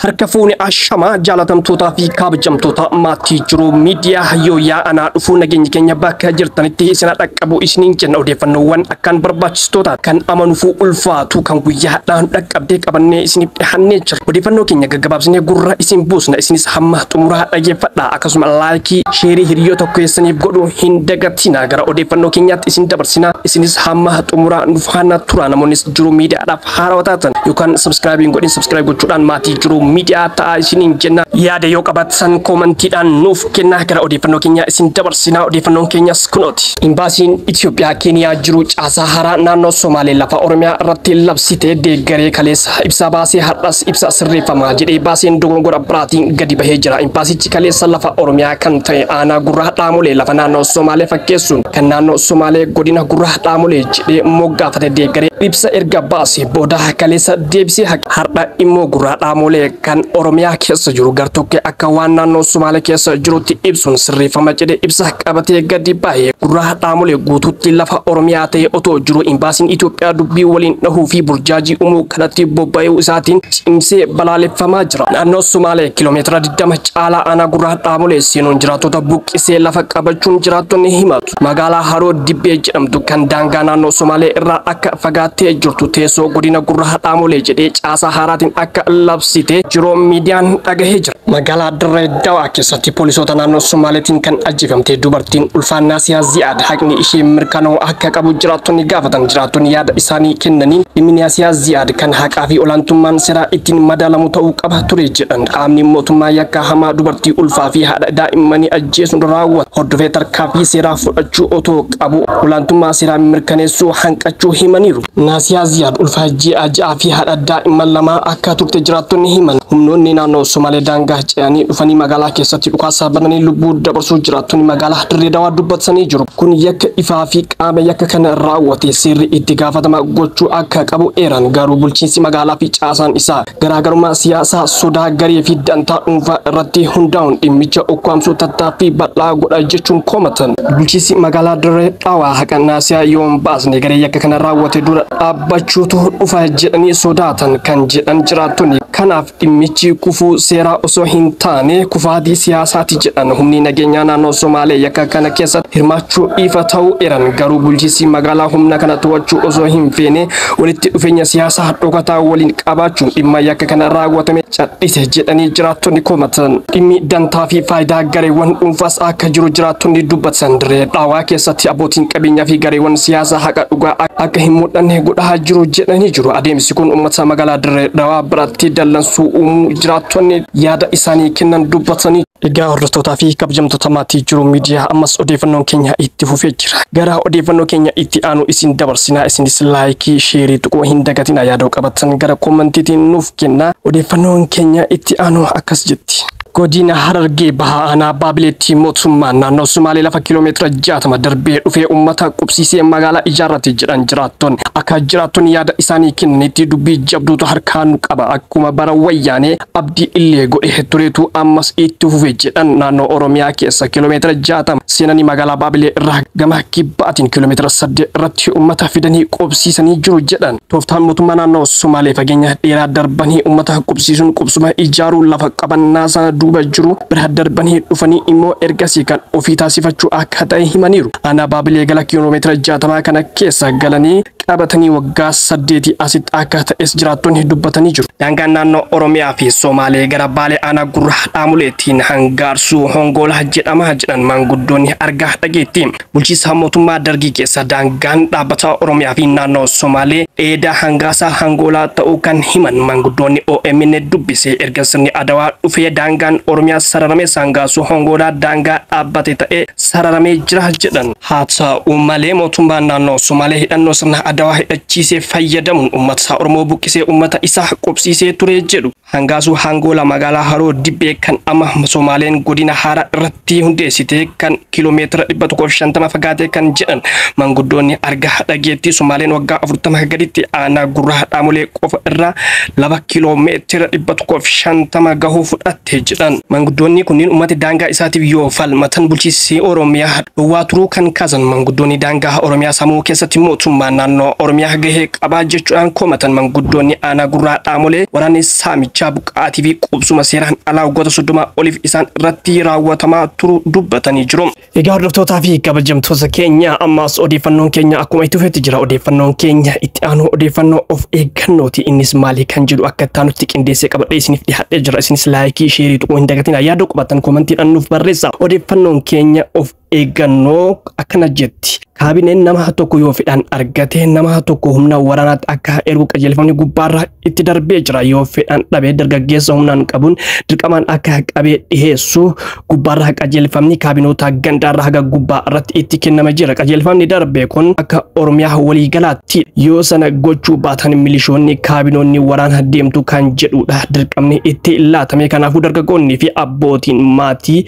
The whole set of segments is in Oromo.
Harka fuuni ashamaa jaalatamtootaa fi kabajamtoota maatii Jiruu Miidiyaa, yooyaa anaa dhufuu. Nageenyi keenya bakka jirtanitti isin dhaqqabu isiniin jenna. Odeeffannoowwan akkaan barbaachistoota kan amanuufuu ulfaatu kan guyyaadhaan dhaqqabdee qabannee isiniif dhihannee jira. Odeeffannoo keenya gaggabaabsinee gurra isin buusna, isinis hamma xumuraa dhaggeeffadha. Akkasuma like, share, hiriyoota keessaniif godhuu hin dagatina. Gara odeeffannoo keenyaatti isin dabarsina, isinis hamma xumuraa nu faana tura. Namoonnis Jiruu Miidiyaadhaaf haarawaa taatan yookaan subscribe hin godhin, subscribe gochuudhaan maatii Jiruu Miidiyaa ta'aa isiniin jenna. Yaada yoo qabaatan koomentiidhaan nuuf kennaa. Gara odeeffannoo keenya isin dabarsinaa, odeeffannoon keenyas kunooti. Imbaasiin Itoophiyaa Keeniyaa jiru caasaa haaraa naannoo Somaalee lafa Oromiyaa irratti labsite deeggaree kaleessa ibsa baasee, har'as ibsa sirreeffamaa jedhee baaseen dogongora biraatiin gadi bahee jira. Imbaasichi kaleessa lafa Oromiyaa kan ta'e aanaa Gurraa Dhaamolee lafa naannoo Somaalee fakkeessuun kan naannoo Somaalee godina Gurraa Dhaamolee jedhee moggaafate deeggaree ibsa erga baasee booda, kaleessa deebisee har'a immoo Gurraa Dhaamolee kan Oromiyaa keessa jiru gartokkee akka waan naannoo Somaalee keessa jirutti ibsuun sirreeffama jedhee ibsa qabatee gadi bahe. Gurraa Dhaamolee guutuutti lafa Oromiyaa ta'e otoo jiru, imbaasiin Itoophiyaa dubbii waliin dhahuu fi burjaajii uumuu kanatti bobba'uu isaatiin cimsee balaaleffamaa jira. Naannoo Somaalee kiiloomeetira 20 caalaa aanaa Gurraa Dhaamolee seenuun jiraattota buqqisee lafa qabachuun jiraattonni himatu. Magaalaa Haroo Dibbee jedhamtu kan daangaa naannoo Somaalee irraa akka fagaattee jirtu teessoo godina Gurraa Dhaamolee jedhee caasaa haaraatiin akka labsite Jiruu Miidiyaan dhagahee jira. Magaalaa Dirree Dawaa keessatti poolisoota naannoo Somaaleetiin kan ajjeefamte dubartiin ulfaa Naasiyaa Ziyaad haqni ishee mirkanaa'uu akka qabu jiraattonni gaafatan. Jiraattonni yaada isaanii kennaniin dhimmi Naasiyaa Ziyaad kan haqaa fi olaantummaan seeraa ittiin madaalamu ta'uu qaba ture jedhan. Qaamni mootummaa yakka hamaa dubartii ulfaa fi haadha daa'immanii ajjeesuun raawwatu hordofee tarkaanfii seeraa fudhachuu otoo qabu olaantummaa seeraa mirkaneessuu hanqachuu himaniiru. Naasiyaa Ziyaad ulfaa ji'a 6 fi haadha daa'imman 2 akka turte jiraattonni himan. Humnoonni naannoo Somaalee daangaa ce'anii dhufanii magaalaa keessatti dhukaasaa bananii lubbuu dabarsuu jiraattonni magaalaa Dirree Dawaa dubbatanii jiru. Kun yakka ifaa fi qaama yakka kana raawwate seerri itti gaafatama gochuu akka qabu eeran. Garuu bulchiinsi magaalaa fi caasaan isaa garaagarummaa siyaasaa, sodaa garee fi dantaa dhuunfaa irratti hundaa'uun dhimmicha ukkaamsuu tattaaffii bal'aa godha jechuun komatan. Bulchiinsi magaalaa Dirree Dhawaa haqa Naasiyaa yoo hin baasne garee yakka kana raawwate dura dhaabbachuutu dhufa jedhanii sodaatan kan jedhan jiraattonni, kanaaf dhimmichi kufuu seeraa osoo hin taane kufaatii siyaasaati jedhan. Humni nageenyaa naannoo Somaalee yakka kana keessatti hirmaachuu ifa ta'uu eeran. Garuu bulchiinsi magaalaa humna kana to'achuu osoo hin feene walitti dhufeenya siyaasaa dhokataa waliin qabaachuun dhimma yakka kana raawwatame cadhise jedhanii jiraattonni komatan. Dhimmi dantaa fi faayidaa gareewwan dhuunfaas akka jiru jiraattonni dubbatan. Dirree Dhawaa keessatti abbootiin qabeenyaa fi gareewwan siyaasaa haqa dhugaa akka hin mul'anne godhaa jiru jedhanii jiru. Adeemsi kun uummata magaalaa Dirree Dhawaa biratti dallansuu uumuu jiraattonni yaada isaanii kennan dubbatanii. Egaa hordoftootaa fi kabajamtoota maatii Jiruu Miidiyaa, ammas odeeffannoon keenya itti fufee jira. Gara odeeffannoo keenya itti aanu isin dabarsinaa, isinis like, share tuquu hin dagatina. Yaada qabatan gara koomentiitiin nuuf kenna. Odeeffannoon keenya itti aanu akkas jetti. Godina Harargee Bahaa aanaa Baabileetti mootummaan naannoo Sumaalee lafa kiiloomeetira 60 darbee dhufee uummata qubsiisee magaalaa ijaarrate jedhan jiraattonni. Akka jiraattonni yaada isaanii kennanitti dubbii jabduutu harkaa nu qaba. Akkuma bara Wayyaanee Abdii Illee godhe tureetu ammas itti fufe jedhan. Naannoo Oromiyaa keessa kiiloomeetira 60 seenanii magaalaa Baabilee irraa gama kibbaatiin kiiloomeetira 8 irratti uummata fidanii qubsiisanii jiru jedhan. Tooftaan mootummaa naannoo Sumaalee fageenya dheeraa darbanii uummata qubsiisuun qubsuma ijaaruu lafa qabannaa sana duuba jiru bira darbanii dhufanii immoo ergasii kan ofii taasifachuu akka ta'e himaniiru. Aanaa Baabilee gala kiiloomeetira 60 kana keessa galanii qabatanii waggaa 8 asitti akka ta'es jiraattonni dubbatanii jiru. Daangaan naannoo Oromiyaa fi Somaalee gara Baalee aanaa Gurra Dhaamuleetiin Hangaarsuu Hongoolaa jedhama jedhan maanguddoonni argaa dhageetti. Bulchiinsa mootummaa Dargii keessa daangaan dhaabbata Oromiyaa fi naannoo Somaalee dheedaa Hangaasaa Hangoolaa ta'uu kan himan maanguddoonni OMN dubbise, erga sirni Adawaa dhufee daangaan Oromiyaa sararame Sangaasuu Hongoolaa daangaa dhaabbate ta'ee sararamee jira jedhan. Haa ta'u malee mootummaan naannoo Somaalee hidhannoo sirna Adawaa hidhachiisee fayyadamuun uummata Oromoo buqqisee uummata isaa qubsiisee ture jedhu. Hangaasuu Hangoola magaalaa Haroo Dibbee kan amma Somaaleen godina Haaraa irratti hundeessite kan kiiloomeetira 150 fagaate kan jedhan maanguddoonni argaa dhageetti, Somaaleen waggaa 40 gaditti aanaa Gurraa Dhaamolee qofa irraa lafa kiiloomeetira 150 gahuu fudhatte jedhu. jedhan. Manguddoonni kunniin uummata daangaa isaatiif yoo falmatan bulchiinsi Oromiyaa dhowwaa turuu kan kaasan manguddoonni daangaa Oromiyaa saamuu keessatti mootummaan naannoo Oromiyaa gahee qabaa jechuudhaan komatan. Manguddoonni aanaa Gurraa Dhaamolee waraanni saamichaa buqqaatii fi qubsuma seeraan alaa waggoota 30 oliif isaan irratti raawwatamaa turuu dubbatanii jiru. Egaa hordoftootaa fi kabajamtoota keenya, ammaas odeeffannoon keenya akkuma itti fufetti jira. Odeeffannoon keenya itti aanu odeeffannoo of eeggannooti. Innis maali kan jedhu akka itti aanutti qindeessee qabadhee isiniif dhiyaadhee jira. Isinis like, share tuquu hin dagatinaa. Yaada qabatan commentiidhaan nuuf barreessa. Odeeffannoon keenya of eeggannoo akkana jetti. Kaabineen nama tokko yoo fedhan argate nama tokko humna waraanaatti akka ergu qajeelfamni gubbaarraa itti darbee jira. Yoo fedhan dhabee dargaggeessa humnaan qabuun dirqamaan akka qabee dhiheessu gubbaarraa qajeelfamni kaabinoota gandaarraa haga gubbaa irratti itti kenname jira. Qajeelfamni darbe kun akka Oromiyaa waliigalaatti yoo sana gochuu baatan milishoonni kaabinoonni waraana deemtu kan jedhudha. Dirqamni itti laatame. Kanaafuu dargaggoonni fi abbootiin maatii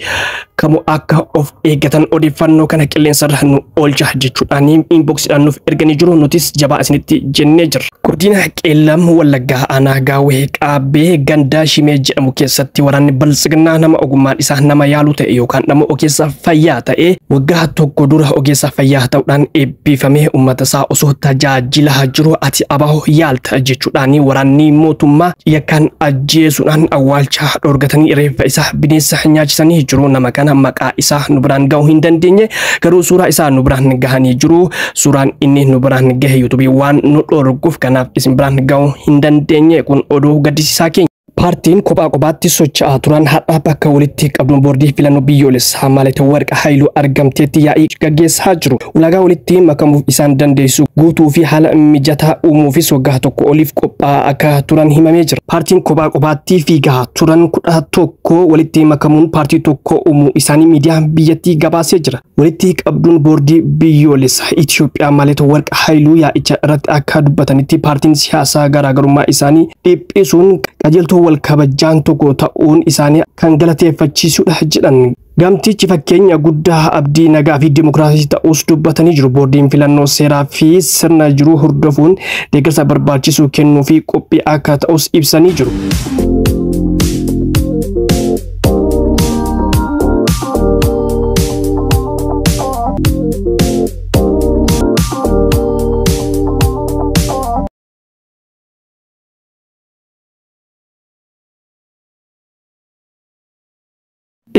kamuu akka of eeggatan odeeffannoo kana qilleensarra nu oolcha jechuudhaan inboxiidhaan nuuf erganii jiru. Nutis jabaa isinitti jennee jirra. Godina Qeellam Wallaggaa aanaa Gaawwee Qaabbee ganda Shimee jedhamu keessatti waraanni Biltsiginnaa nama ogummaan isaa nama yaaluu ta'e yookaan nama ogeessa fayyaa ta'e, waggaa tokko dura ogeessa fayyaa ta'uudhaan eebbifamee uummata isaa osoo tajaajilaa jiru, ati abaa'oo yaalta jechuudhaan waraanni mootummaa yakkaan ajjeesuudhaan awwaalcha dhorgatanii reeffa isaa bineensa nyaachisanii jiru. Nama kana maqaa isaa nu biraan gahuu hin dandeenye, garuu suuraa isaa nu biraan gahanii jiru. Suuraan inni nu biraan gahe YouTubeii waan nu dhorguuf kanaaf isin biraan gahuu hin dandeenye. Kun oduu gaddisiisaa keenya. Paartiin kophaa kophaatti socho'aa turan har'a bakka walitti qabduun boordii filannoo biyyoolessaa Mallatewarq Haayiluu argamteetti yaa'ii gaggeessaa jiru. Ulaagaa walitti makamuuf isaan dandeessu guutuu fi haala mijataa uumuufis waggaa tokko oliif qophaa'aa akka turan himamee jira. Paartiin kophaa kophaatti fiigaa turan 11 walitti makamuun paartii tokko uumuu isaanii miidiyaan biyyattii gabaasee jira. Walitti qabduun boordii biyyoolessaa Itoophiyaa Mallatewarq Haayiluu yaa'icha irratti akka dubbatanitti, paartiin siyaasaa garaagarummaa isaanii dhiphisuun qajeeltoo wal kabajaan tokko ta'uun isaanii kan galateeffachiisudha jedhan. Gamtichi fakkeenya guddaa abdii nagaa fi dimokiraasii ta'us dubbatanii jiru. Boordiin filannoo seeraa fi sirna jiru hordofuun deeggarsa barbaachisu kennuu fi qophii akka ta'us ibsanii jiru.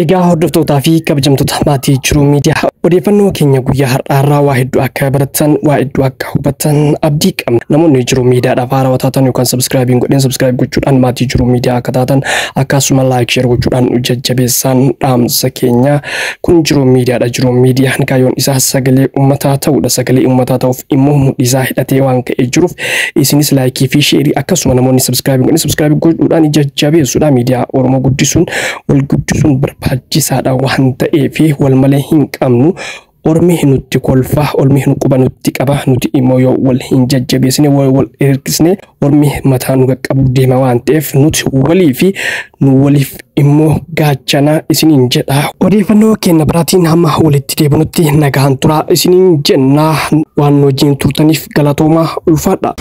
Egaa hordoftootaa fi kabajamtoota maatii Jiruu Miidiyaa, odeeffannoo keenya guyyaa har'aarraa waa hedduu akka baratan, waa hedduu akka hubatan abdii qabna. Namoonni Jiruu Miidiyaadhaaf haarawaa taatan yookaan subscribeiin godheen subscribe gochuudhaan maatii Jiruu Miidiyaa akka taatan, akkasuma like, share gochuudhaan jajjabeessaan dhaamsa keenya. Kun Jiruu Miidiyaadha. Jiruu Miidiyaan kaayyoon isaa sagalee uummataa ta'uudha. Sagalee uummataa ta'uuf immoo mudhiisaa hidhatee waan ka'ee jiruuf isinis like fi share, akkasuma namoonni subscribe godheen subscribe godhuudhaan jajjabeessuudha. Miidiyaa Oromoo guddisuun wal guddisuun barbaachisaadha waan ta'eef wal malee hin qabnu. Ormi nutti kolfa, ormi nu quba nutti qaba, nuti immoo yoo wal hin jajjabeessine, wal hirkisne, ormi mataa nu qaqqabu deema waan ta'eef nuti walii fi nu waliif immoo gaachana isiniin jedha. Odeeffannoo keenya biraatiin hamma walitti deebinutti nagaan turaa isiniin jenna. Waan nu wajjin turtaniif galatoomaa, ulfaadha.